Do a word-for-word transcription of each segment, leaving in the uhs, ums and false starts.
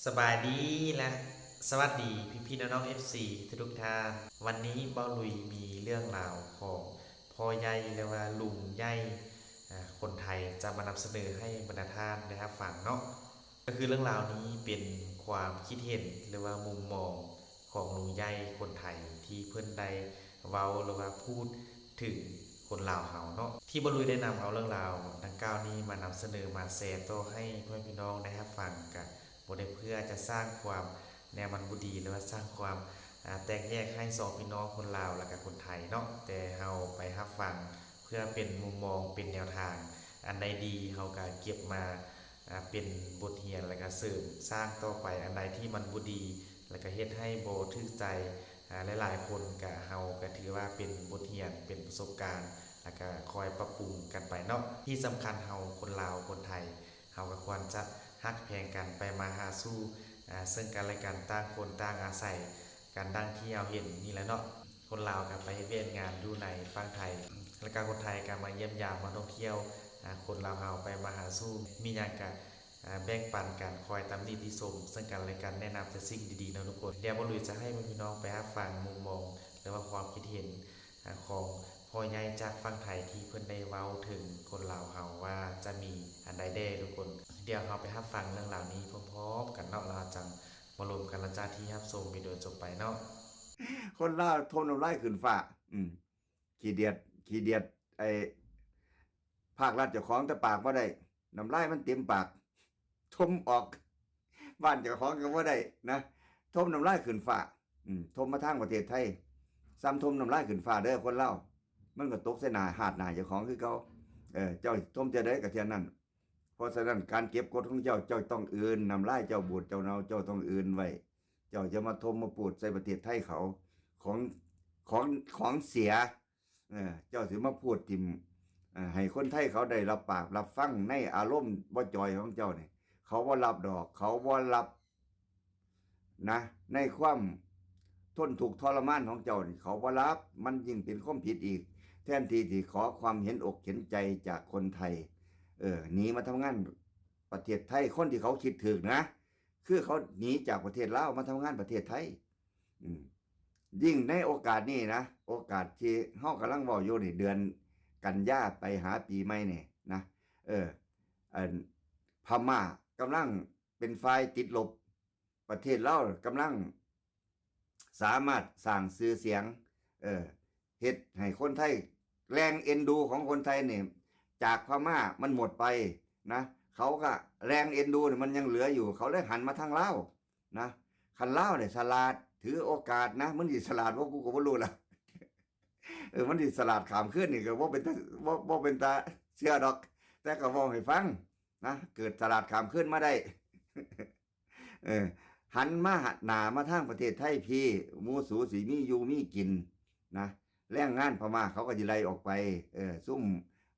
สบายดีและสวัสดีพี่ๆน้องๆ เอฟซี ทุกๆท่าน วันนี้เบ้าลุยมีเรื่องราวของพ่อใหญ่หรือว่าลุงใหญ่ อ่า คนไทยจะมานำเสนอให้บรรดาท่านได้รับฟังเนาะ ก็คือเรื่องราวนี้เป็นความคิดเห็นหรือว่ามุมมองของลุงใหญ่คนไทยที่เพิ่นได้เว้าหรือว่าพูดถึงคนลาวเฮาเนาะ ที่เบ้าลุยได้นำเอาเรื่องราวดังกล่าวนี้มานำเสนอมาแชร์ต่อให้พ่อแม่พี่น้องได้รับฟัง กะบ่ได้เพื่อจะสร้างความแนวมันบ่ดีหรือว่าสร้างความ อ่า แตกแยกให้สองพี่น้องคนลาวและกะคนไทยเนาะ แต่เฮาไปรับฟังเพื่อเป็นมุมมองเป็นแนวทาง อันใดดีเฮากะเก็บมา อ่า เป็นบทเรียนและกะเสริมสร้างต่อไป อันใดที่มันบ่ดีและกะเฮ็ดให้บ่ถูกใจ อ่า หลายๆคน กะเฮากะถือว่าเป็นบทเรียนเป็นประสบการณ์ และกะคอยปรับปรุงกันไปเนาะ ที่สำคัญเฮาคนลาวคนไทย เฮากะควรจะฮักแพงกันไปมาหาสู่ อ่า ซึ่งกันและกัน ต่างคนต่างอาศัยกันดังที่เฮาเห็นนี่แหละเนาะ คนลาวกะไปเฮ็ดเวียกงานอยู่ในฝั่งไทย และกะคนไทยกะมาเยี่ยมยามมาท่องเที่ยว อ่า คนลาวเฮาไปมาหาสู่ มีหยังกะ อ่า แบ่งปันกัน คอยตำหนิติชมซึ่งกันและกัน แนะนำแต่สิ่งดีๆเนาะทุกคน เดี๋ยวเบ้าลุยจะให้พี่น้องไปรับฟังมุมมองหรือว่าความคิดเห็น อ่า ของพ่อใหญ่จากฝั่งไทยที่เพิ่นได้เว้าถึงคนลาวเฮาว่าจะมีอันใดแด่ทุกคน เดี๋ยวเฮาไปรับฟังเรื่องราวนี้พร้อมๆกันเนาะ แล้วเฮาจั่งมาลมกันหลังจากที่รับชมวิดีโอจบไปเนาะ คนลาวถมน้ำลายขึ้นฟ้า อืม ขี้เดียด ขี้เดียด ไอ้ ภาครัฐเจ้าของแต่ปากบ่ได้ น้ำลายมันเต็มปาก ถมออก บ้านเจ้าของกะบ่ได้นะ ถมน้ำลายขึ้นฟ้า อืม ถมมาทางประเทศไทย ซ้ำถมน้ำลายขึ้นฟ้าเด้อคนลาว มันกะตกใส่หน้าฮาดหน้าเจ้าของคือเก่า เออ เจ้าถมเทื่อใดกะเทื่อนั้น เพราะฉะนั้นการเก็บกดของเจ้า เจ้าต้องอื่น น้ำลายเจ้าบูดเจ้าเน่า เจ้าต้องอื่นไว้ เจ้าอย่ามาถมมาปูดใส่ประเทศไทยเขา ของ ของ ของเสีย เออ เจ้าสิมาพูดถิ่ม เอ่อ ให้คนไทยเขาได้รับปากรับฟังในอารมณ์บ่จ่อยของเจ้านี่ เขาบ่รับดอก เขาบ่รับนะ ในความทนทุกข์ทรมานของเจ้านี่ เขาบ่รับ มันยิ่งเป็นความผิดอีก แทนที่สิขอความเห็นอกเห็นใจจากคนไทย เออ หนีมาทำงานประเทศไทย คนที่เขาคิดถูกนะ คือเขาหนีจากประเทศลาวมาทำงานประเทศไทย อืม ยิ่งในโอกาสนี้นะ โอกาสที่เฮากำลังเว้าอยู่นี่ เดือนกันยาไปหาปีใหม่นี่นะ เออ อัน พม่ากำลังเป็นฝ่ายติดลบ ประเทศลาวกำลังสามารถสร้างชื่อเสียง เออ เฮ็ดให้คนไทย แรงเอ็นดูของคนไทยนี่ จากพม่ามันหมดไปนะ เขากะแรงเอ็นดูนี่มันยังเหลืออยู่ เขาเลยหันมาทางลาวนะ คันลาวนี่ฉลาด ถือโอกาสนะ มันสิฉลาดบ่ กูกะบ่ฮู้ล่ะ เออ มันสิฉลาดข้ามคืนนี่กะบ่เป็นตา บ่ บ่เป็นตาเชื่อดอก แต่กะเว้าให้ฟังนะ เกิดฉลาดข้ามคืนมาได้ เออ หันมาหน้ามาทางประเทศไทยพี้ หมู่สูสิมีอยู่มีกินนะ แรงงานพม่าเขากะสิไล่ออกไป เออ ซุม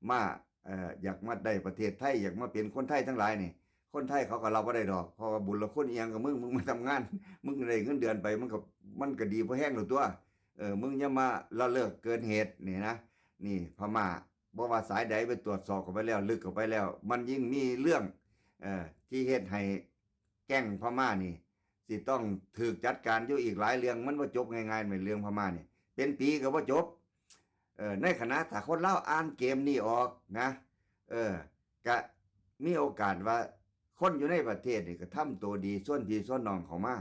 มา เอ่อ อยากมาได้ประเทศไทย อยากมาเป็นคนไทยทั้งหลายนี่ คนไทยเขากะรับบ่ได้ดอก เพราะว่าบุญละคุณอิหยังกับมึง มึงมาทำงาน มึงได้เงินเดือนไป มันกะ มันกะดีพอแฮงแล้วตั่ว เออ มึงอย่ามาละเลิกเกินเหตุนี่นะ นี่พม่า บ่ว่าสายใดไปตรวจสอบเข้าไปแล้ว ลึกเข้าไปแล้ว มันยิ่งมีเรื่อง เอ่อ ที่เฮ็ดให้แก๊งพม่านี่ สิต้องถูกจัดการอยู่อีกหลายเรื่อง มันบ่จบง่ายๆ แม่นเรื่องพม่านี่ เป็นปีกะบ่จบ เออ ในขณะถ้าคนลาวอ่านเกมนี้ออกนะ เออ กะมีโอกาสว่าคนอยู่ในประเทศนี่กะทำตัวดี ชวนพี่ชวนน้องเข้ามา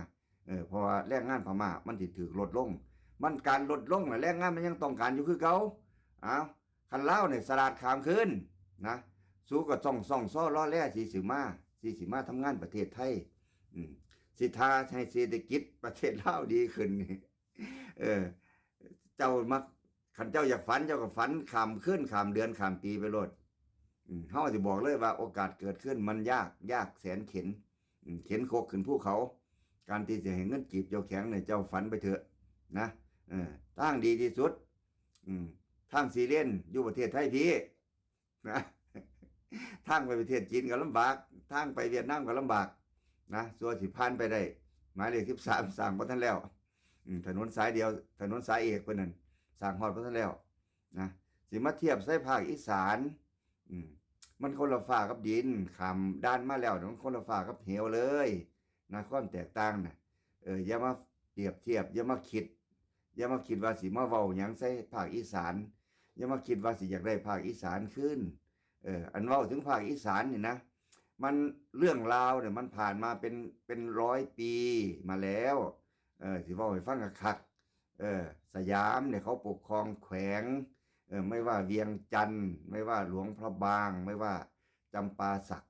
เออ เพราะว่าแรงงานพม่ามันสิถูกลดลง มันการลดลงน่ะ แรงงานมันยังต้องการอยู่คือเก่า อ้าว คันลาวนี่ฉลาดข้ามคืนนะ สูกะซ่องซ่องซ้อลอแลสิ สิมา สิ สิมาทำงานประเทศไทย อืม สิท่าให้เศรษฐกิจประเทศลาวดีขึ้นนี่ เออ เจ้ามัก คันเจ้าอยากฝัน เจ้ากะฝันข้ามคืน ข้ามเดือน ข้ามปีไปโลด อืม เฮาสิบอกเลยว่าโอกาสเกิดขึ้นมันยาก ยากแสนเข็ญ อืม เข็ญคกขึ้นภูเขา การที่สิให้เงินกีบเจ้าแข็งนี่ เจ้าฝันไปเถอะนะ เออ ทางดีที่สุด อืม ทางสี่เลนอยู่ประเทศไทยพี้ นะ ทางไปประเทศจีนกะลำบาก ทางไปเวียดนามกะลำบากนะ ซั่วสิผ่านไปได้ หมายเลขสิบสามสร้างบ่ทันแล้ว อืม ถนนสายเดียว ถนนสายเอกเพิ่นนั่น สร้างฮอดบ่ทันแล้วนะ สิมาเทียบใส่ภาคอีสาน อืม มันคนละฟ้ากับดิน ข้ามด่านมาแล้ว มันคนละฟ้ากับเหวเลย นะ ความแตกต่างนะ เออ อย่ามาเปรียบเทียบ อย่ามาคิด อย่ามาคิดว่าสิมาเว้าหยังใส่ภาคอีสาน อย่ามาคิดว่าสิอยากได้ภาคอีสานคืน เออ อันเว้าถึงภาคอีสานนี่นะ มัน เรื่องราวเนี่ยมันผ่านมาเป็นเป็นร้อยปีมาแล้ว เออ สิเว้าให้ฟังคักๆ เออ สยามเนี่ยเขาปกครองแขวง เออ ไม่ว่าเวียงจันทน์ ไม่ว่าหลวงพระบาง ไม่ว่าจำปาสัก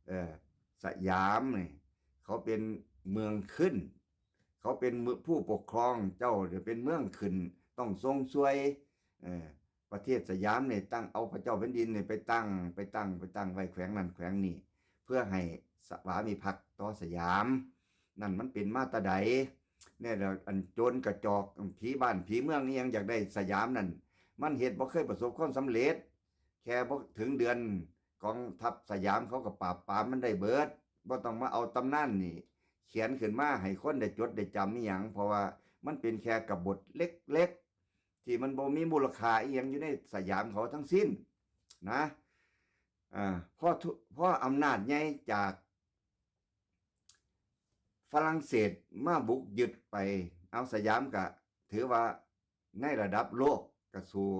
เออ สยามเนี่ยเขาเป็นเมืองขึ้น เขาเป็นผู้ปกครอง เจ้าเนี่ยเป็นเมืองขึ้น ต้องทรงช่วย เออ ประเทศสยามเนี่ยตั้งเอาพระเจ้าแผ่นดินเนี่ยไปตั้ง ไปตั้ง ไปตั้งไว้แขวงนั่นแขวงนี้ เพื่อให้สวามิภักดิ์ต่อสยาม นั่นมันเป็นมาแต่ใด เนี่ยเดี๋ยวอันโจรกระจอก ผีบ้านผีเมืองนี่ยังอยากได้สยามนั่น มันเฮ็ดบ่เคยประสบความสำเร็จ แค่บ่ถึงเดือน กองทัพสยามเขาก็ปราบปรามมันได้เบิด บ่ต้องมาเอาตำนานนี่ เขียนขึ้นมาให้คนได้จดได้จำอีหยัง เพราะว่ามันเป็นแค่กบฏเล็กๆ ที่มันบ่มีมูลค่าอีหยังอยู่ในสยามเขาทั้งสิ้นนะ อ่า พอทุ พออำนาจใหญ่จากฝรั่งเศสมาบุกยึดไป เอาสยามก็ถือว่าในระดับโลกก็สู้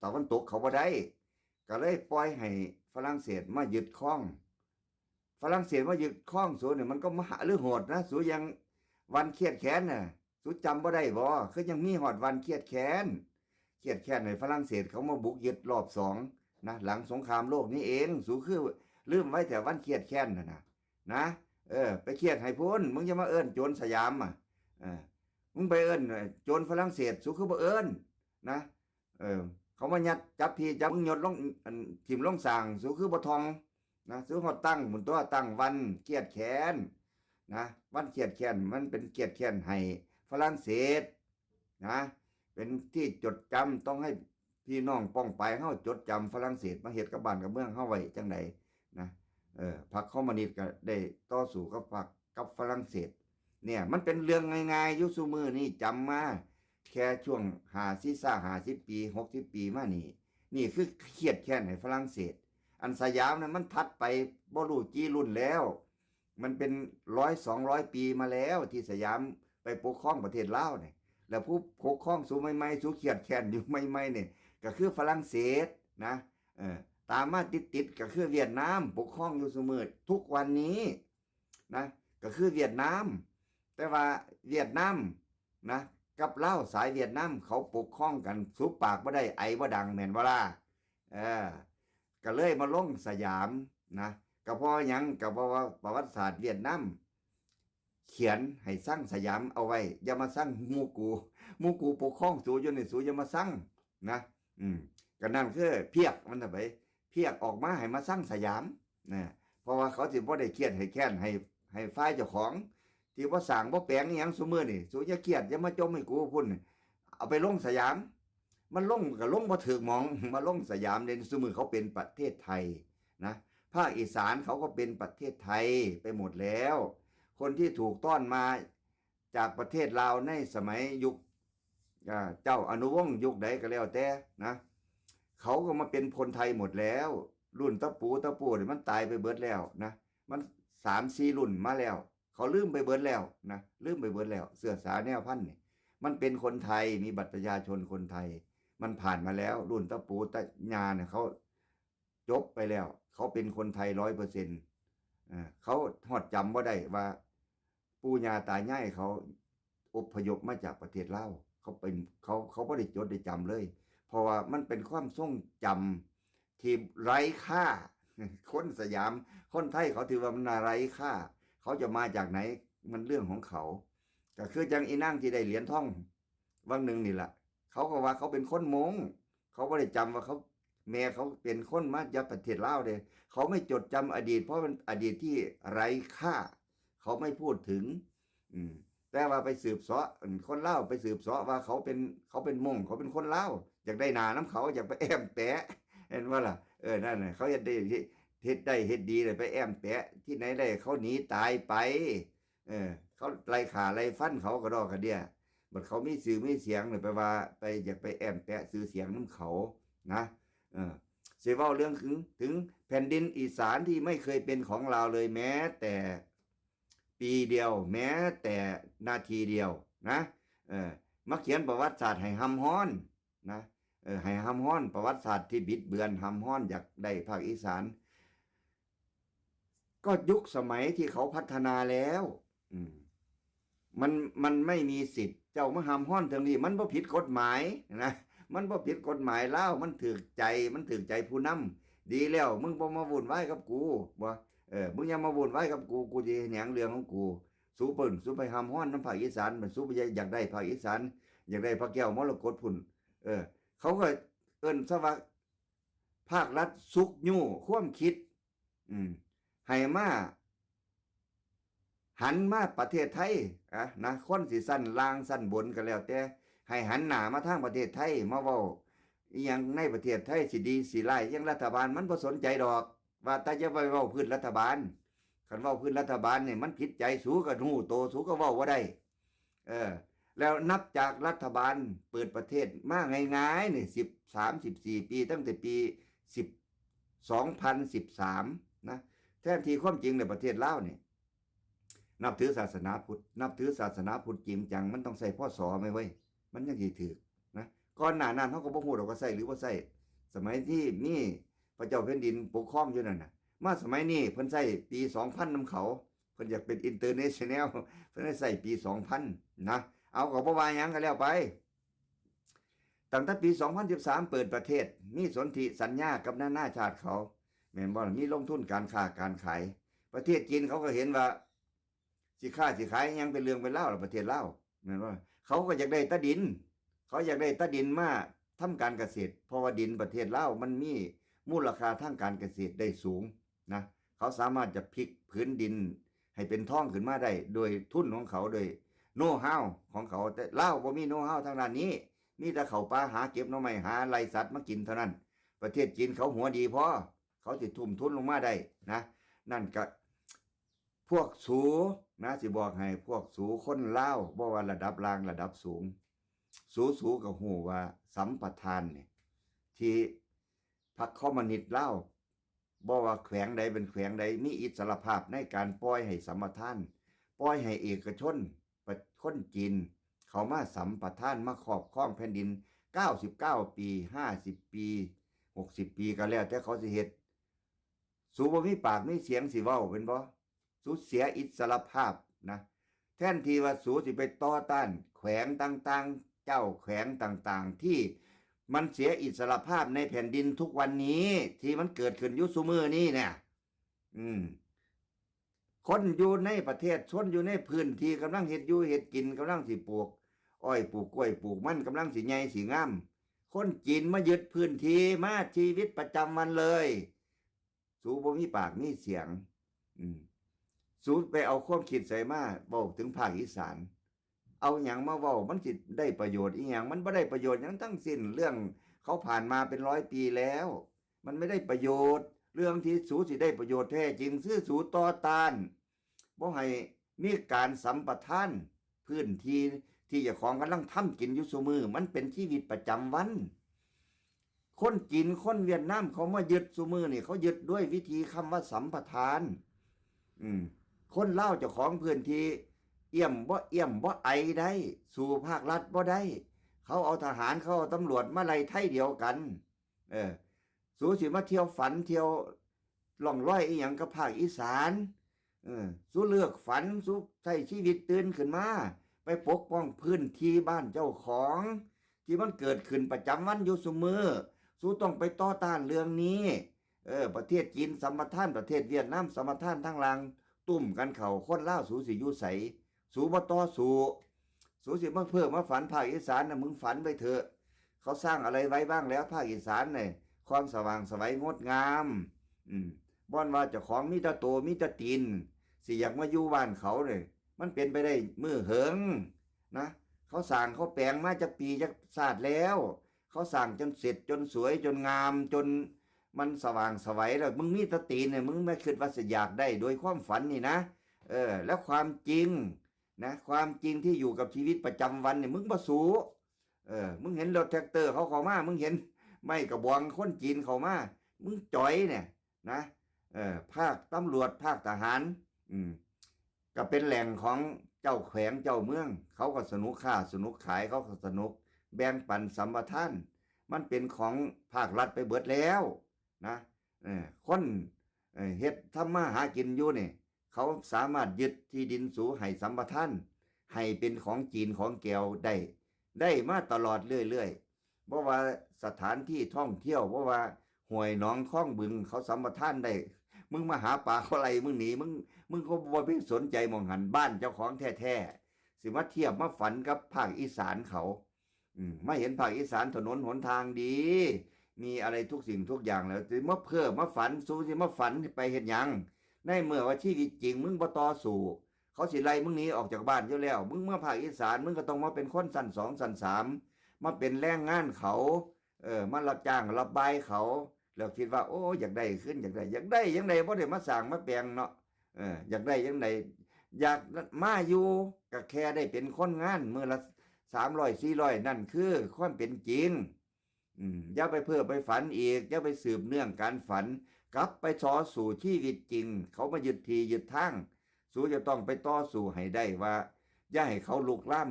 ตะวันตกเขาบ่ได้ ก็เลยปล่อยให้ฝรั่งเศสมายึดครอง ฝรั่งเศสมายึดครองสูเนี่ยมันก็มหาฤหดนะ สูยังวันเครียดแค้นน่ะ สูจำบ่ได้บ่ คือยังมีฮอดวันเครียดแค้น เครียดแค้นให้ฝรั่งเศสเขามาบุกยึดรอบสองนะ หลังสงครามโลกนี้เอง สูคือลืมไว้แต่วันเครียดแค้นน่ะนะ นะ เออ ไปเครียดให้พุ้น มึงจะมาเอิ้นโจรสยามอ่ะ เออ มึงไปเอิ้นโจรฝรั่งเศส สูคือบ่เอิ้นนะ เออ เขามายัดจับพี่จับมึงยศลง อัน ถิ่มลงสร้าง สูคือบ่ท่องนะ สูฮอดตั้งหมุนตัวตั้งวันเครียดแค้นนะ วันเครียดแค้นมันเป็นเครียดแค้นให้ฝรั่งเศสนะ เป็นที่จดจำ ต้องให้พี่น้องป้องปายเฮาจดจำฝรั่งเศสมาเฮ็ดกับบ้านกับเมืองเฮาไว้จังใดนะ เออ พรรคคอมมิวนิสต์ก็ได้ต่อสู้กับพรรค กับฝรั่งเศส เนี่ย มันเป็นเรื่องง่ายๆ อยู่ซุมื้อนี้ จำมา แค่ช่วงห้าสิบ ซา ห้าสิบ ปี หกสิบ ปีมานี่ นี่คือเครียดแค้นให้ฝรั่งเศส อันสยามนั้นมันถัดไปบ่รู้กี่รุ่นแล้ว มันเป็นร้อยสองร้อยปีมาแล้ว ที่สยามไปปกครองประเทศลาวเนี่ย แล้วผู้ปกครองสูใหม่ๆ สูเครียดแค้นอยู่ใหม่ๆ เนี่ย ก็คือฝรั่งเศสนะ เออ ตามมาติดๆ ก็คือเวียดนามปกครองอยู่ซุมื้อทุกวันนี้นะ ก็คือเวียดนาม แต่ว่าเวียดนามนะ กับลาวสายเวียดนามเขาปกครองกัน สูปากบ่ได้ ไอบ่ดัง แม่นบ่ล่ะ เออ ก็เลยมาลงสยามนะ ก็เพราะหยัง ก็เพราะว่าประวัติศาสตร์เวียดนามเขียนให้ซังสยามเอาไว้ อย่ามาซังหมู่กู หมู่กูปกครองสูอยู่นี่ สูอย่ามาซังนะ อืม ก็นั่นคือเพียกมันน่ะไป เพียกออกมาให้มาซังสยามนะ เพราะว่าเขาสิบ่ได้เครียดให้แค้นให้ให้ฝ่ายเจ้าของ ที่บ่สร้างบ่แปลงอีหยังซุมื้อนี่ สูอย่าเครียด อย่ามาจมให้กูพุ้น เอาไปลงสยาม มันลงก็ลงบ่ถืกหม่อง มาลงสยาม เดี๋ยวนี้ซุมื้อเขาเป็นประเทศไทยนะ ภาคอีสานเขาก็เป็นประเทศไทยไปหมดแล้ว คนที่ถูกต้อนมาจากประเทศลาวในสมัยยุค อ่า เจ้าอนุวงศ์ยุคใดก็แล้วแต่นะ เขาก็มาเป็นคนไทยหมดแล้ว รุ่นตะปูตะปูเนี่ยมันตายไปเบิดแล้วนะ มันสามสี่รุ่นมาแล้ว เขาลืมไปเบิดแล้วนะ ลืมไปเบิดแล้ว เชื้อสายแนวพันธุ์นี่ มันเป็นคนไทย มีบัตรประชาชนคนไทย มันผ่านมาแล้ว รุ่นตะปูตะยาเนี่ยเขาจบไปแล้ว เขาเป็นคนไทยร้อยเปอร์เซ็นต์ อ่า เขาฮอดจำบ่ได้ว่าปู่ย่าตายายเขาอพยพมาจากประเทศลาว เขาเป็น เขา เขาบ่ได้จดได้จำเลย เพราะว่ามันเป็นความทรงจำที่ไร้ค่า คนสยาม คนไทยเขาถือว่ามันไร้ค่า เขาจะมาจากไหน มันเรื่องของเขา ก็คือจังอีนางที่ได้เหรียญทองวังหนึ่งนี่แหละ เขาก็ว่าเขาเป็นคนมง เขาบ่ได้จำว่าเขา แม่เขาเป็นคนมาจากประเทศลาวเด้ เขาไม่จดจำอดีต เพราะมันอดีตที่ไร้ค่า เขาไม่พูดถึง อืม แต่ว่าไปสืบเสาะ คนลาวไปสืบเสาะว่าเขาเป็น เขาเป็นมง เขาเป็นคนลาว อยากได้หน้านำเขา อยากไปแอมแปะ เห็นบ่ล่ะ เออ นั่นน่ะ เขาเฮ็ดได้ เฮ็ดได้ เฮ็ดดีเลย ไปแอมแปะ ที่ไหนได้ เขาหนีตายไป เออ เขาไล่ฆ่าไล่ฟันเขากะด้อกะเดี้ย บัดเขามีชื่อมีเสียงเลย ไปว่า ไปอยากไปแอมแปะชื่อเสียงนำเขานะ เออ สิเว้าเรื่องถึง ถึงแผ่นดินอีสานที่ไม่เคยเป็นของลาวเลย แม้แต่ ปีเดียว แม้แต่นาทีเดียวนะ เออ มาเขียนประวัติศาสตร์ให้ฮำฮ้อนนะ เออ ให้ฮำฮ้อน ประวัติศาสตร์ที่บิดเบือน ฮำฮ้อนอยากได้ภาคอีสาน ก็ยุคสมัยที่เขาพัฒนาแล้ว อืม มัน มันไม่มีสิทธิ์ เจ้ามาฮำฮ้อนเทิงนี้ มันบ่ผิดกฎหมายนะ มันบ่ผิดกฎหมายลาว มันถืกใจ มันถืกใจผู้นำ ดีแล้ว มึงบ่มาวุ่นวายกับกู บ่ เออ มึงอย่ามาวุ่นวายกับกู กูสิเฮ็ดหยังเรื่องของกู สูเปิ้น สูไปฮำฮ้อนนำภาคอีสาน มันสูไปอยากได้ภาคอีสาน อยากได้พระแก้วมรกตพุ้น เออ เขาก็เอิ้นซะว่า ภาครัฐสุกยู้ความคิด อืม ให้มา หันมาประเทศไทย อ่ะ นะ คนสิชั้นล่างชั้นบนก็แล้วแต่ ให้หันหน้ามาทางประเทศไทย มาเว้าอิหยังในประเทศไทยสิดีสิร้าย ยังรัฐบาลมันบ่สนใจดอก ว่าแต่จะไปเว้าพื้นรัฐบาล คันเว้าพื้นรัฐบาลเนี่ยมันผิดใจ สูก็ฮู้โต สูก็เว้าบ่ได้ เออ แล้วนับจากรัฐบาลเปิดประเทศมาง่ายๆนี่ สิบสาม สิบสี่ ปี ตั้งแต่ปี สิบ สองพันสิบสาม นะ แทนที่ความจริงในประเทศลาวนี่ นับถือศาสนาพุทธ นับถือศาสนาพุทธจริงจัง มันต้องใส่ พ.ศ. ไหมเว้ย มันยังสิถืกนะ ก่อนหน้านั้นเขาก็บ่ฮู้ดอกว่าใส่หรือบ่ใส่ สมัยที่มีพระเจ้าแผ่นดินปกครองอยู่นั่นน่ะ มาสมัยนี้เพิ่นใส่ปี สองพัน นำเขา เพิ่นอยากเป็น international เพิ่นเลยใส่ปี สองพัน นะ เอาก็บ่ว่าหยังก็แล้วไป ตั้งแต่ปี สองพันสิบสาม เปิดประเทศ มีสนธิสัญญากับนานาชาติเขา แม่นบ่ล่ะ มีลงทุนการค้าการขาย ประเทศจีนเขาก็เห็นว่า สิค้าสิขายหยังเป็นเรื่องเป็นราวล่ะ ประเทศลาว แม่นบ่ล่ะ เขาก็อยากได้แต่ดิน เขาอยากได้แต่ดินมาทำการเกษตร เพราะว่าดินประเทศลาวมันมีมูลค่าทางการเกษตรได้สูงนะ เขาสามารถจะพลิกผืนดินให้เป็นทองขึ้นมาได้ โดยทุนของเขา โดย know-how ของเขา แต่ลาวบ่มี know-how ทางด้านนี้ มีแต่เข้าป่าหาเก็บหน่อไม้ หาไล่สัตว์มากินเท่านั้น ประเทศจีนเขาหัวดีพอ เขาสิทุ่มทุนลงมาได้นะ นั่นก็ พวกสูนะ สิบอกให้ พวกสูคนลาว บ่ว่าระดับล่างระดับสูง สู สูก็ฮู้ว่าสัมปทานนี่ ที่พรรคคอมมิวนิสต์ลาว บ่ว่าแขวงใดเป็นแขวงใด มีอิสรภาพในการปล่อยให้สัมปทาน ปล่อยให้เอกชน คนจีน เขามาสัมปทาน มาครอบครองแผ่นดิน เก้าสิบเก้า ปี ห้าสิบ ปี หกสิบ ปีก็แล้วแต่เขาสิเฮ็ด สูบ่มีปากมีเสียงสิเว้าเป็นบ่ สูเสียอิสรภาพนะ แทนที่ว่าสูสิไปต่อต้านแขวงต่างๆ เจ้าแขวงต่างๆ ที่มันเสียอิสรภาพในแผ่นดินทุกวันนี้ ที่มันเกิดขึ้นอยู่ซุมื้อนี้เนี่ย อืม คนอยู่ในประเทศ ชนอยู่ในพื้นที่กำลังเฮ็ดอยู่เฮ็ดกิน กำลังสิปลูกอ้อยปลูกกล้วยปลูกมัน กำลังสิใหญ่สิงาม คนจีนมายึดพื้นที่ มาชีวิตประจำวันเลย สูบ่มีปากมีเสียง อืม สูไปเอาความคิดใสมาเว้าถึงภาคอีสาน เอาหยังมาเว้า มันสิได้ประโยชน์อีหยัง มันบ่ได้ประโยชน์หยังทั้งสิ้น เรื่องเขาผ่านมาเป็นร้อยปีแล้ว มันไม่ได้ประโยชน์ เรื่องที่สูสิได้ประโยชน์แท้จริง คือสูต่อต้าน บ่ให้มีการสัมปทานพื้นที่ที่เจ้าของกำลังทำกินอยู่ซุมื้อ มันเป็นชีวิตประจำวัน คนจีน คนเวียดนามเขามายึดซุมื้อนี่ เขายึดด้วยวิธีคำว่าสัมปทาน อืม คนลาวเจ้าของพื้นที่ เอี้ยมบ่เอี้ยมบ่ไอได้ สู้ภาครัฐบ่ได้ เขาเอาทหาร เขาเอาตำรวจมาไล่ไทเดียวกัน เออ สูสิมาเที่ยวฝันเที่ยวล่องลอยอีหยังกับภาคอีสาน เออ สูเลือกฝัน สูใช้ชีวิตตื่นขึ้นมา ไปปกป้องพื้นที่บ้านเจ้าของ ที่มันเกิดขึ้นประจำวันอยู่ซุมื้อ สูต้องไปต่อต้านเรื่องนี้ เออ ประเทศจีนสัมปทาน ประเทศเวียดนามสัมปทาน ทางล่างตุ้มกันเข้า คนลาวสูสิอยู่ไส สูบ่ต่อสู้ สูสิมาเพ้อมาฝันภาคอีสานน่ะ มึงฝันไปเถอะ เขาสร้างอะไรไว้บ้างแล้ว ภาคอีสานเนี่ย ความสว่างไสวงดงาม อืม บ่อนว่าเจ้าของมีแต่โตมีแต่ตีน สิอยากมาอยู่บ้านเขาเนี่ย มันเป็นไปได้มื้อเหิงนะ เขาสร้างเขาแปลงมาจักปีจักชาติแล้ว เขาสร้างจนเสร็จจนสวยจนงาม จนมันสว่างไสวแล้ว มึงมีแต่ตีนเนี่ย มึงไม่คิดว่าสิอยากได้โดยความฝันนี่นะ เออ แล้วความจริงนะ ความจริงที่อยู่กับชีวิตประจำวันเนี่ย มึงบ่สู้ เออ มึงเห็นรถแทรกเตอร์เขาเข้ามา มึงเห็นไม้กระบองคนจีนเข้ามา มึงจ๋อยเนี่ยนะ เออ ภาคตำรวจ ภาคทหาร อืม ก็เป็นแหล่งของเจ้าแขวงเจ้าเมือง เขาก็สนุกค้าสนุกขาย เขาก็สนุกแบ่งปันสัมปทาน มันเป็นของภาครัฐไปเบิดแล้วนะ เออ คน เออ เฮ็ดทำมาหากินอยู่นี่ เขาสามารถยึดที่ดินสูให้สัมปทาน ให้เป็นของจีนของแกวได้ ได้มาตลอดเรื่อยๆ เพราะว่าสถานที่ท่องเที่ยว เพราะว่าห้วยหนองคลองบึงเขาสัมปทานได้ มึงมาหาปลาเขาไล่มึงหนี มึง มึงก็บ่ไปสนใจหม่องหั้น บ้านเจ้าของแท้ๆ สิมาเทียบมาฝันกับภาคอีสานเขา อืม มาเห็นภาคอีสานถนนหนทางดี มีอะไรทุกสิ่งทุกอย่างแล้ว สิมาเพ้อมาฝัน สูสิมาฝันไปเฮ็ดหยัง ในเมื่อว่าชีวิตจริงมึงบ่ต่อสู้ เขาสิไล่มึงหนีออกจากบ้านอยู่แล้ว มึงมาภาคอีสาน มึงก็ต้องมาเป็นคนชั้นสองชั้นสาม มาเป็นแรงงานเขา เออ มารับจ้างรับบายเขา แล้วคิดว่า โอ้ อยากได้คืน อยากได้ อยากได้จั่งใด บ่ได้มาสร้างมาแปลงเนาะ เออ อยากได้จั่งใด อยากมาอยู่ ก็แค่ได้เป็นคนงานมื้อละสามร้อยสี่ร้อย นั่นคือความเป็นจริง อืม อย่าไปเพ้อไปฝันอีก อย่าไปสืบเนื่องการฝัน กลับไปต่อสู้ชีวิตจริง เขามายึดที่ยึดทาง สูจะต้องไปต่อสู้ให้ได้ว่า อย่าให้เขาลุกลาม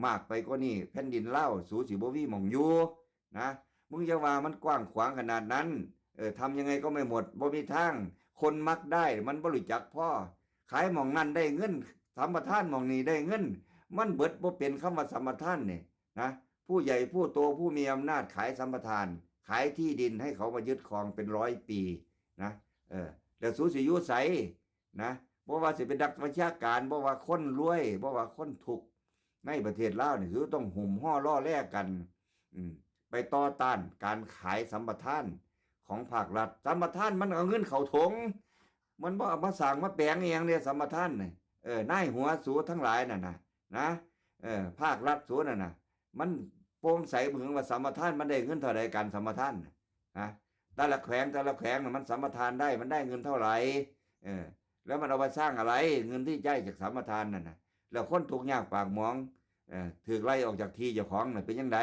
มากไปกว่านี้ แผ่นดินลาว สูสิบ่มีหม่องอยู่นะ มึงอย่าว่ามันกว้างขวางขนาดนั้น เออ ทำยังไงก็ไม่หมด บ่มีทาง คนมักได้ มันบ่รู้จักพอ ขายหม่องนั่นได้เงิน สัมปทานหม่องนี้ได้เงิน มันเบิดบ่เป็นคำว่าสัมปทานนี่นะ ผู้ใหญ่ผู้โตผู้มีอำนาจขายสัมปทาน ขายที่ดินให้เขามายึดครองเป็นร้อยปีนะ เออ แล้วสูสิอยู่ไสนะ บ่ว่าสิเป็นนักวิชาการ บ่ว่าคนรวย บ่ว่าคนทุกข์ในประเทศลาวนี่ สูต้องหุ้มห่อล่อแลกัน อืม ไปต่อต้านการขายสัมปทานของภาครัฐ สัมปทานมันเอาเงินเข้าถง มันบ่เอามาสร้างมาแปลงอีหยังเด้ สัมปทานนี่ เออ นายหัวสูทั้งหลายนั่นน่ะ นะ เออ ภาครัฐสูนั่นน่ะ มันโปร่งใสบ่ ว่าสัมปทานมันได้เงินเท่าใด การสัมปทานน่ะ นะ แต่ละแขวงแต่ละแขวงน่ะมันสัมปทานได้ มันได้เงินเท่าไหร่ เออ แล้วมันเอาไปสร้างอะไร เงินที่ได้จากสัมปทานนั่นน่ะ แล้วคนทุกข์ยากปากหมอง เออ ถูกไล่ออกจากที่เจ้าของน่ะ เป็นจั่งใด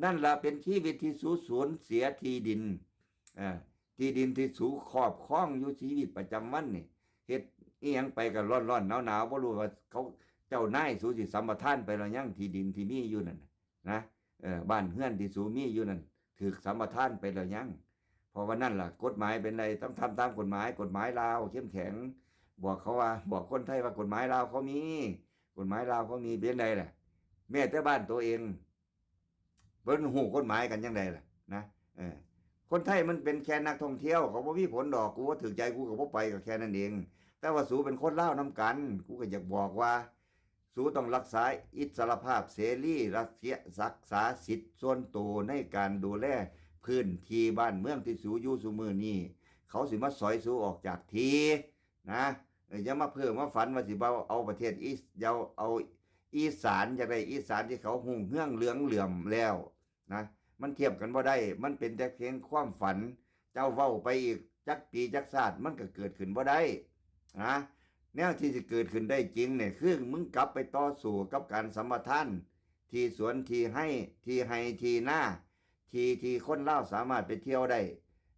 นั่นล่ะเป็นชีวิตที่สูญเสียที่ดิน เออ ที่ดินที่สูครอบครองอยู่ชีวิตประจำวันนี่ เฮ็ดอีหยังไปก็ร้อนๆหนาวๆ บ่รู้ว่าเขาเจ้านายสูสิสัมปทานไปแล้วยัง ที่ดินที่มีอยู่นั่นน่ะ นะ เออ บ้านเฮือนที่สูมีอยู่นั่น ถูกสัมปทานไปแล้วยัง เพราะว่านั่นล่ะ กฎหมายเป็นใด ต้องทำตามกฎหมาย กฎหมายลาวเข้มแข็ง บอกเขาว่า บอกคนไทยว่ากฎหมายลาวเขามี กฎหมายลาวเขามี เป็นใดล่ะ แม้แต่บ้านตัวเอง เพิ่นฮู้กฎหมายกันจั่งใดล่ะ นะ เออ คนไทยมันเป็นแค่นักท่องเที่ยว เขาบ่มีผลดอก กูบ่ถูกใจ กูก็บ่ไป ก็แค่นั้นเอง แต่ว่าสูเป็นคนลาวนำกัน กูก็อยากบอกว่า สูต้องรักษาอิสรภาพเสรี รักษา รักษาสิทธิ์ส่วนตัวในการดูแลพื้นที่บ้านเมืองที่สูอยู่ซุมื้อนี้ เขาสิมาสอยสูออกจากที่ นะ เออ อย่ามาเพ้อมาฝันว่าสิเอา เอาประเทศอีส เอา เอาอีสาน อยากได้อีสานที่เขารุ่งเรืองเหลืองเหลื่อมแล้วนะ มันเทียบกันบ่ได้ มันเป็นแต่เพียงความฝัน เจ้าเว้าไปอีกจักปีจักชาติ มันก็เกิดขึ้นบ่ได้นะ แนวที่สิเกิดขึ้นได้จริงเนี่ย คือมึงกลับไปต่อสู้กับการสัมปทาน ที่สวนที่ไฮ่ ที่ไฮ่ที่นา ที่ ที่คนลาวสามารถไปเที่ยวได้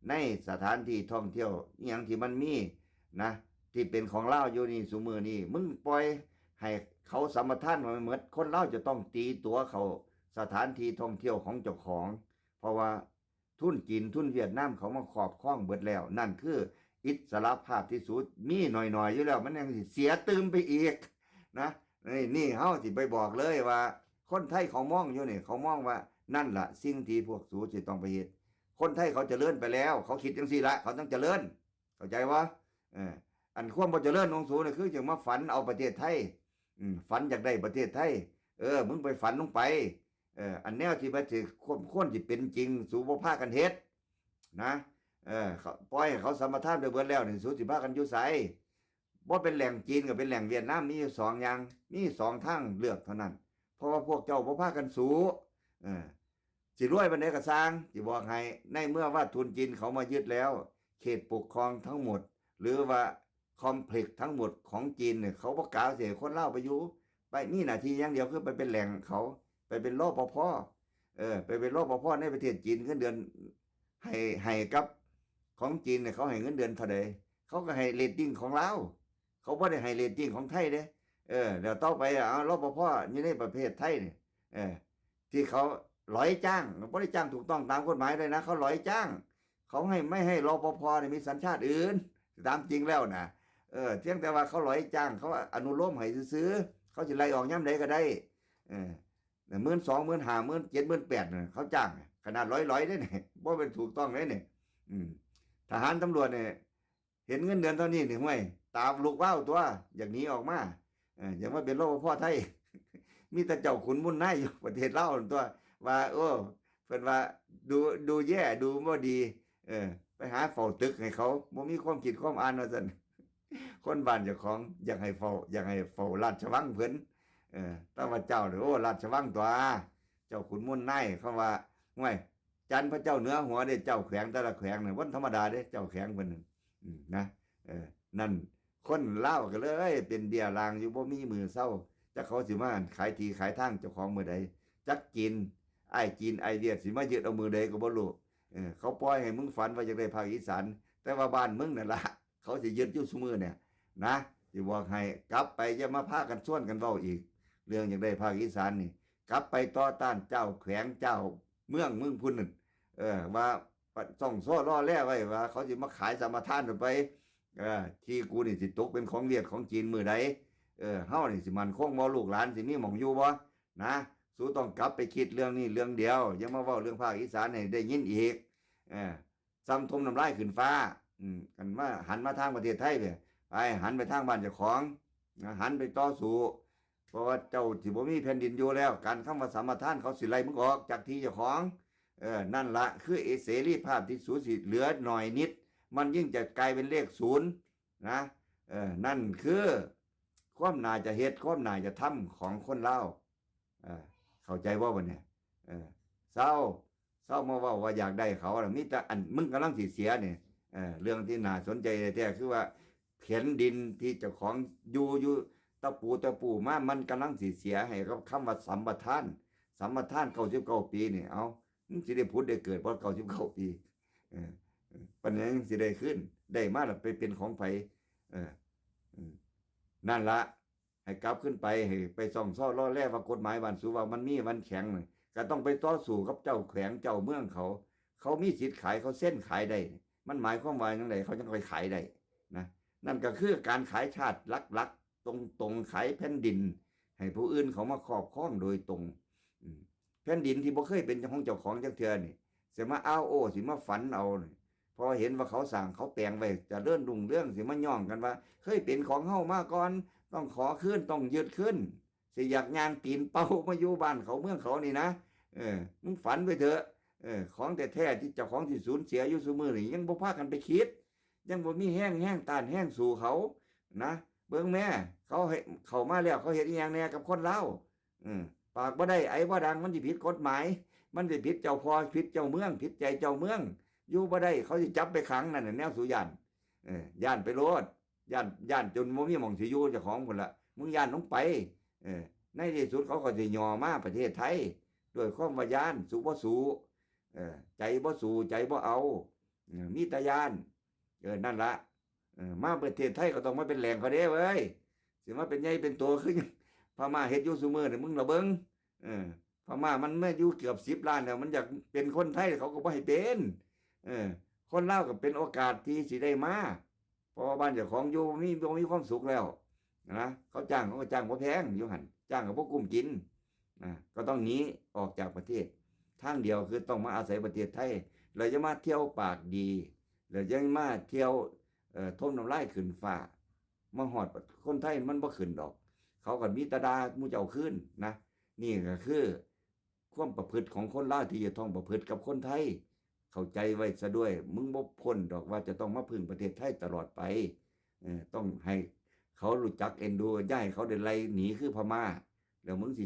ในสถานที่ท่องเที่ยวอิหยังที่มันมีนะ ที่เป็นของลาวอยู่นี่ซุมื้อนี้ มึงปล่อยให้เขาสัมปทานไปหมด คนลาวจะต้องตีตั๋วเข้าสถานที่ท่องเที่ยวของเจ้าของ เพราะว่าทุนจีนทุนเวียดนามเขามาครอบครองเบิดแล้ว นั่นคืออิสรภาพที่สูมีหน่อยๆอยู่แล้ว มันยังสิเสียตื่มไปอีกนะ นี่ นี่เฮาสิไปบอกเลยว่า คนไทยเขามองอยู่นี่ เขามองว่านั่นล่ะสิ่งที่พวกสูสิต้องไปเฮ็ด คนไทยเขาเจริญไปแล้ว เขาคิดจังซี่ละ เขาต้องเจริญ เข้าใจบ่ เออ อันความบ่เจริญของสูนี่คือจั่งมาฝันเอาประเทศไทย อืม ฝันอยากได้ประเทศไทย เออ มึงไปฝันลงไป เออ อันแนวที่มันสิควร ควรสิเป็นจริง สูบ่พากันเฮ็ดนะ เออ เขา ปล่อยให้เขาสัมปทานไปเบิดแล้วนี่ สูสิพากันอยู่ไส บ่เป็นแหล่งจีนก็เป็นแหล่งเวียดนาม มีอยู่สองอย่าง มีสองทางเลือกเท่านั้น เพราะว่าพวกเจ้าบ่พากันสู้ เออ สิรวยปานใดก็ซ่าง สิบอกให้ ในเมื่อว่าทุนจีนเขามายึดแล้ว เขตปกครองทั้งหมด หรือว่าคอมเพล็กซ์ทั้งหมดของจีนเนี่ย เขาบ่กล้าสิให้คนลาวไปอยู่ ไปมีหน้าที่อย่างเดียวคือไปเป็นแหล่งเขา ไปเป็น รปภ. เออ ไปเป็น รปภ. ในประเทศจีนเงินเดือน ให้ ให้กับของจีนเนี่ย เขาให้เงินเดือนเท่าใด เขาก็ให้เรตติ้งของลาว เขาบ่ได้ให้เรตติ้งของไทยเด้ เออ แล้วต่อไปอะ เอา รปภ อยู่ในประเทศไทยเนี่ย เออ ที่เขาหลอยจ้าง บ่ได้จ้างถูกต้องตามกฎหมายเลยนะ เขาหลอยจ้าง เขาให้ ไม่ให้ รปภ เนี่ยมีสัญชาติอื่น ตามจริงแล้วนะ เออ เพียงแต่ว่าเขาหลอยจ้าง เขาอนุโลมให้ซื่อๆ เขาสิไล่ออกยามใดก็ได้ เออ หมื่นสอง หมื่นห้า หมื่นเจ็ด หมื่นแปด น่ะ เขาจ้าง ขนาดหลอยๆ เด้เนี่ย บ่เป็นถูกต้องเลยเนี่ย อืม ทหารตำรวจเนี่ย เห็นเงินเดือนเท่านี้นี่ ห้วย ตาลุกวาวตัว อยากหนีออกมา เออ อยากมาเป็น รปภ ไทย มีแต่เจ้าขุนมุนนายอยู่ประเทศลาวนั่นตัว ว่า โอ้ เพิ่นว่า ดู ดูแย่ ดูบ่ดี เออ ไปหาเฝ้าตึกให้เขา บ่มีความคิดความอ่าน ว่าซั่น คนบ้านเจ้าของ อยากให้เฝ้า อยากให้เฝ้าราชวังเพิ่น เออ แต่ว่าเจ้าเนี่ย โอ้ ราชวังตัว เจ้าขุนมุนนาย เขาว่า ห้วย จันทร์พระเจ้าเหนือหัวเด้ เจ้าแขวงแต่ละแขวงเนี่ย วันธรรมดาเด้ เจ้าแขวงเพิ่นนั่น อืม นะ เออ นั่น คนลาวก็เลยเป็นเบี้ยล่างอยู่ บ่มีมื้อเซา จักเขาสิมาขายที่ขายทางเจ้าของมื้อใด จักจีน อ้ายจีน อ้ายเวียด สิมายึดเอามื้อใดก็บ่รู้ เออ เขาปล่อยให้มึงฝันว่าอยากได้ภาคอีสาน แต่ว่าบ้านมึงนั่นละ เขาสิยึดอยู่ซุมื้อเนี่ย นะ สิบอกให้ กลับไปอย่ามาพากันชวนกันเว้าอีก เรื่องอยากได้ภาคอีสานนี่ กลับไปต่อต้านเจ้าแขวงเจ้าเมืองมึงพุ้นนั่น เออ ว่าซ่องซ้อล่อแล่ไว้ว่า เขาสิมาขายสัมปทานไป เออ ที่กูนี่สิตกเป็นของเวียดของจีนมื้อใด เออ เฮานี่สิมั่นคงบ่ ลูกหลานสิมีหม่องอยู่บ่ นะ สูต้องกลับไปคิดเรื่องนี้เรื่องเดียว อย่ามาเว้าเรื่องภาคอีสานให้ได้ยินอีก เออ ซ้ำถมน้ำลายขึ้นฟ้า อืม กันมาหันมาทางประเทศไทยเด้ ไป หันไปทางบ้านเจ้าของ นะ หันไปต่อสู้ เพราะว่าเจ้าสิบ่มีแผ่นดินอยู่แล้ว การคำว่าสัมปทาน เขาสิไล่มึงออกจากที่เจ้าของ เออ นั่นละคือเสรีภาพที่สูญสิเหลือหน่อยนิด มันยิ่งจะกลายเป็นเลขศูนย์ นะ เออ นั่นคือความน่าจะเฮ็ด ความน่าจะทำของคนลาว เออ เข้าใจบ่บัดเนี่ย เออ เซา เซามาเว้าว่าอยากได้เขาล่ะ มีแต่อันมึงกำลังสิเสียเนี่ย เออ เรื่องที่น่าสนใจแท้ๆ คือว่าแผ่นดินที่เจ้าของอยู่ อยู่ตะปูตะปูมา มันกำลังสิเสียให้กับคำว่าสัมปทาน สัมปทาน เก้าสิบเก้าปีนี่ เอ้า มึงสิได้ผุดได้เกิดบ่ เก้าสิบเก้าปี เออ เออ ปานนั้นสิได้คืน ได้มาแล้วไปเป็นของไผ เออ เออ นั่นละ ให้กลับขึ้นไป ให้ไปซ่องซ้อล่อแล่ว่ากฎหมายบ้านสูว่ามันมีมันแข็งน่ะ ก็ต้องไปต่อสู้กับเจ้าแขวงเจ้าเมืองเขา เขามีสิทธิ์ขาย เขาเซ็นขายได้ มันหมายความว่าจั่งใด เขาจั่งค่อยขายได้ นะ นั่นก็คือการขายชาติหลักๆ ตรงๆ ขายแผ่นดิน ให้ผู้อื่นเขามาครอบครองโดยตรง อืม แผ่นดินที่บ่เคยเป็นของเจ้าของจักเทื่อนี่ สิมาอ้าวโอ้ สิมาฝันเอานี่ เพราะเห็นว่าเขาสร้างเขาแปลงไว้เจริญรุ่งเรือง สิมาย้องกันว่า เคยเป็นของเฮามาก่อน ต้องขอคืน ต้องยึดคืน สิอยากย่างตีนเปล่ามาอยู่บ้านเขาเมืองเขานี่นะ เออ มึงฝันไปเถอะ เออ ของแท้ๆ ที่เจ้าของที่สูญเสียอยู่ซุมื้อนี่ ยังบ่พากันไปคิด ยังบ่มีแฮง แฮงต้านแฮงสู้เขา นะ เบิ่งแม่ เขาให้ เข้ามาแล้ว เขาเฮ็ดอีหยังแหน่กับคนลาว อืม ปากบ่ได้ ไอบ่ดัง มันสิผิดกฎหมาย มันสิผิดเจ้าพ่อ ผิดเจ้าเมือง ผิดใจเจ้าเมือง อยู่บ่ได้ เขาสิจับไปขัง นั่นน่ะแนวสูย้าน เออ ย้านไปโลด ย้าน ย้านจนบ่มีหม่องสิอยู่เจ้าของพุ้นละ มึงย้านลงไป เออ ในที่สุดเขาก็สิย่อมาประเทศไทย ด้วยความว่าย้าน สู้บ่สู้ เออ ใจบ่สู้ ใจบ่เอา เออ มีแต่ย้าน เออ นั่นละ เออ มาประเทศไทยก็ต้องมาเป็นแหล่งเขาเด้เว้ย สิมาเป็นใหญ่เป็นโตคือหยัง พม่าเฮ็ดอยู่ซุมื้อนี่ มึงละเบิ่ง เออ พม่ามันมาอยู่เกือบสิบล้านแล้ว มันอยากเป็นคนไทย เขาก็บ่ให้เป็น เออ คนลาวก็เป็นโอกาสที่สิได้มา เพราะว่าบ้านเจ้าของอยู่บ่มี บ่มีความสุขแล้ว นะ เขาจ้าง เขาก็จ้างบ่แพง อยู่หั่น จ้างก็บ่กุ้มกิน นะ ก็ต้องหนีออกจากประเทศ ทางเดียวคือต้องมาอาศัยประเทศไทย แล้วอย่ามาเที่ยวปากดี แล้วอย่ามาเที่ยว เอ่อ ถมน้ำลายขึ้นฟ้า มาฮอดคนไทยมันบ่ขึ้นดอก เขาก็มีแต่ด่าหมู่เจ้าคืนนะ นี่ก็คือความประพฤติของคนลาวที่จะต้องประพฤติกับคนไทย เข้าใจไว้ซะด้วย มึงบ่พ้นดอกว่าจะต้องมาพึ่งประเทศไทยตลอดไป เออ ต้องให้เขารู้จักเอ็นดู อย่าให้เขาได้ไล่หนีคือพม่า แล้วมึงสิ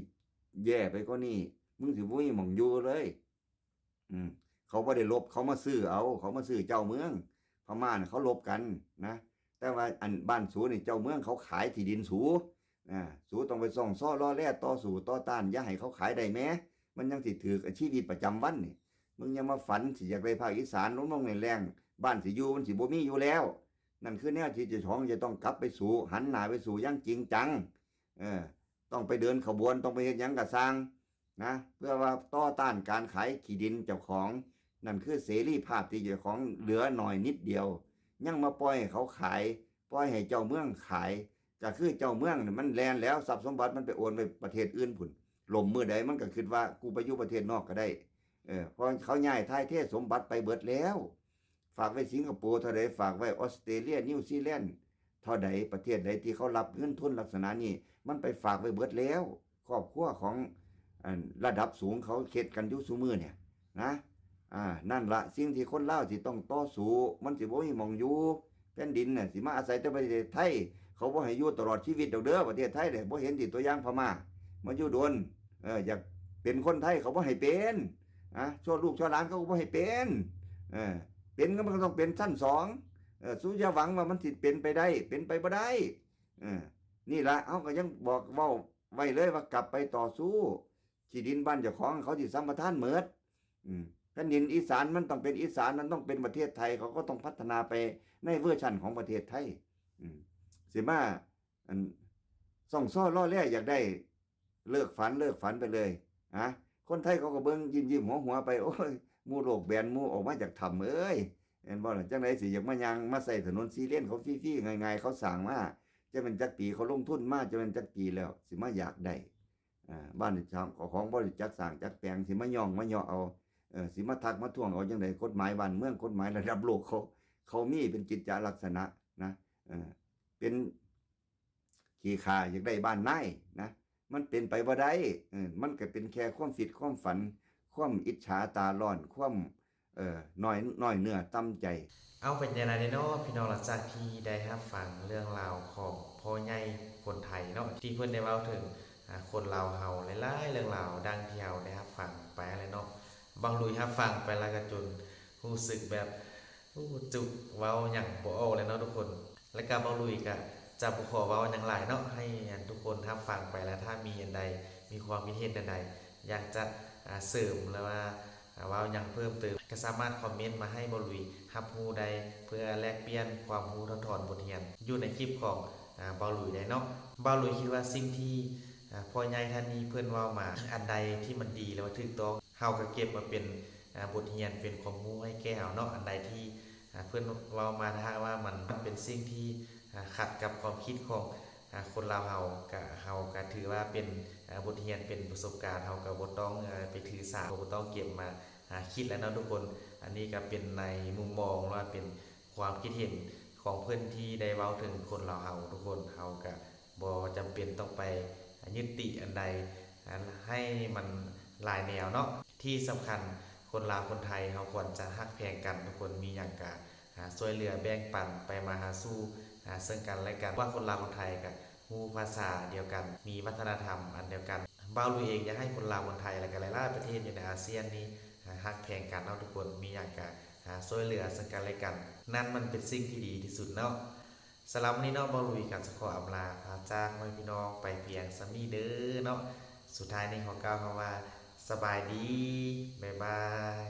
แย่ไปกว่านี้ มึงสิบ่มีหม่องอยู่เลย อืม เขาบ่ได้ลบ เขามาซื้อเอา เขามาซื้อเจ้าเมือง พม่าน่ะเขาลบกันนะ แต่ว่าอันบ้านสูนี่เจ้าเมืองเขาขายที่ดินสู อ่า สูต้องไปซ่องซ้อล่อแล่ต่อสู้ต่อต้าน อย่าให้เขาขายได้แหม มันยังสิถืกชีวิตประจำวันนี่ มึงอย่ามาฝันสิอยากได้ภาคอีสาน ลงๆ แล้งๆ บ้านสิอยู่มันสิบ่มีอยู่แล้ว นั่นคือแนวที่เจ้าของจะต้องกลับไปสู้ หันหน้าไปสู้อย่างจริงจัง เออ ต้องไปเดินขบวน ต้องไปเฮ็ดหยังก็ซ่างนะ เพื่อว่าต่อต้านการขายที่ดินเจ้าของ นั่นคือเสรีภาพที่เจ้าของเหลือหน่อยนิดเดียว ยังมาปล่อยให้เขาขาย ปล่อยให้เจ้าเมืองขาย ก็คือเจ้าเมืองนี่มันแล่นแล้ว ทรัพย์สมบัติมันไปโอนไปประเทศอื่นพุ้น ล่มมื้อใดมันก็คิดว่ากูไปอยู่ประเทศนอกก็ได้ เออ เพราะเขาย้ายถ่ายเทสมบัติไปเบิดแล้ว ฝากไว้สิงคโปร์เท่าใด ฝากไว้ออสเตรเลีย นิวซีแลนด์ เท่าใด ประเทศใดที่เขารับเงินทุนลักษณะนี้ มันไปฝากไว้เบิดแล้ว ครอบครัวของ อัน ระดับสูงเขาเฮ็ดกันอยู่ซุมื้อเนี่ยนะ อ่า นั่นละสิ่งที่คนลาวสิต้องต่อสู้ มันสิบ่มีหม่องอยู่ แผ่นดินน่ะสิมาอาศัยแต่ประเทศไทย เขาบ่ให้อยู่ตลอดชีวิตดอกเด้อ ประเทศไทยเนี่ย บ่เห็นติตัวอย่างพม่า มาอยู่โดน เออ อยากเป็นคนไทยเขาบ่ให้เป็น อ่ะ ชั่วลูกชั่วหลานเขาก็บ่ให้เป็น เออ เป็นก็มันก็ต้องเป็นชั้นสอง เออ สูอย่าหวังว่ามันสิเป็นไปได้ เป็นไปบ่ได้ เออ นี่ละ เฮาก็ยังบอกเว้าไว้เลยว่ากลับไปต่อสู้ ที่ดินบ้านเจ้าของเขาสิสัมปทานหมด อืม แผ่นดินอีสานมันต้องเป็นอีสาน มันต้องเป็นประเทศไทย เขาก็ต้องพัฒนาไปในเวอร์ชันของประเทศไทย อืม สิมา อัน ซ่องซ้อล่อแร่อยากได้ เลิกฝัน เลิกฝันไปเลย ฮะ คนไทยเขาก็เบิ่งยิ้มๆหัวๆไป โอ้ย หมู่โลกแบน หมู่ออกมาจากถ้ำเอ้ย เห็นบ่ล่ะ จั่งใดสิอยากมาย่างมาใส่ถนนสี่เลนเขาฟรีๆ ง่ายๆ เขาสร้างมา จักแม่นจักปี เขาลงทุนมา จักแม่นจักปีแล้ว สิมาอยากได้ อ่า บ้านช่างของบ่ได้จักสร้างจักแปลง สิมาย่องมาเยาะเอา เออ สิมาทักมาท้วงเอาจั่งใด กฎหมายบ้านเมือง กฎหมายระดับโลกเขา เขามีเป็นกิจจลักษณะนะ เออ เป็นขี้ข้าอยากได้บ้านนายนะ มันเป็นไปบ่ได้ เออ มันก็เป็นแค่ความคิดความฝัน ความอิจฉาตาร้อน ความ เอ่อ น้อย น้อยเนื้อต่ำใจ เอาเป็นจั่งใดเนาะพี่น้อง หลังจากที่ได้รับฟังเรื่องราวของพ่อใหญ่คนไทยเนาะ ที่เพิ่นได้เว้าถึง อ่า คนลาวเฮาหลายๆเรื่องราว ดังที่เฮาได้รับฟังไปแล้วเนาะ บ่าวลุยรับฟังไปแล้วก็จนรู้สึกแบบ อู้ จุก เว้าหยังบ่ออกเลยเนาะทุกคน แล้วก็บ่าวลุยก็จะบ่ขอเว้าหยังหลายเนาะ ให้อันทุกคนรับฟังไปแล้ว ถ้ามีอันใด มีความคิดเห็นอันใด อยากจะ อ่า เสริมหรือว่า อ่า เว้าหยังเพิ่มเติม ก็สามารถคอมเมนต์มาให้บ่าวลุยรับรู้ได้ เพื่อแลกเปลี่ยนความรู้ ถอดถอนบทเรียน อยู่ในคลิปของ อ่า บ่าวลุยได้เนาะ บ่าวลุยคิดว่าสิ่งที่ อ่า พ่อใหญ่ท่านนี้เพิ่นเว้ามา อันใดที่มันดี หรือว่าถูกต้อง เฮาก็เก็บมาเป็น อ่า บทเรียน เป็นความรู้ให้แก่เฮาเนาะ อันใดที่ อ่า เพิ่นเว้ามา ถ้าหากว่ามัน มันเป็นสิ่งที่ อ่า ขัดกับความคิดของ อ่า คนลาวเฮา ก็ เฮาก็ถือว่าเป็น อ่า บทเรียน เป็นประสบการณ์ เฮาก็บ่ต้อง อ่า ไปถือสา ก็บ่ต้องเก็บมา อ่า คิดแล้วเนาะทุกคน อันนี้ก็เป็นในมุมมอง หรือว่าเป็นความคิดเห็นของเพิ่นที่ได้เว้าถึงคนลาวเฮาทุกคน เฮาก็ บ่จำเป็นต้องไปยึดติอันใด อันให้มันหลายแนวเนาะ ที่สำคัญคนลาวคนไทยเฮาควรจะฮักแพงกันทุกคน มีหยังก็ อ่า ช่วยเหลือแบ่งปันไปมาหาสู่ อ่า ซึ่งกันและกัน ว่าคนลาวคนไทยก็รู้ภาษาเดียวกัน มีวัฒนธรรมอันเดียวกัน บ่าวลุยเองอยากให้คนลาวคนไทย และก็หลายๆประเทศอยู่ในอาเซียนนี้ อ่า ฮักแพงกันเนาะทุกคน มีหยังก็ อ่า ช่วยเหลือซึ่งกันและกัน นั่นมันเป็นสิ่งที่ดีที่สุดเนาะ สำหรับมื้อนี้เนาะ บ่าวลุยก็จะขออำลาพาจากพ่อแม่พี่น้องไปเพียงส่ำนี้เด้อเนาะ สุดท้ายนี้ขอกล่าวคำว่า สบายดี บ๊ายบาย